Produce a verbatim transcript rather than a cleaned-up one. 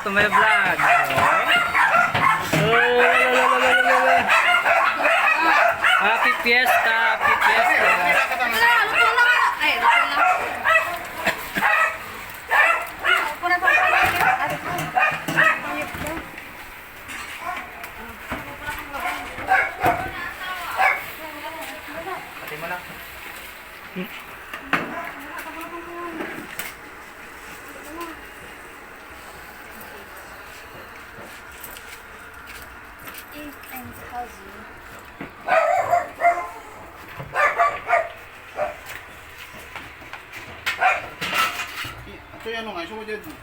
To my vlog. Oh, la, la, la. Happy Fiesta, Happy Fiesta. Wala, luto na nga. Ay, luto na. Ako na pa pala. Pati mo na. Ito yan, oh, nga, iso ko dyan.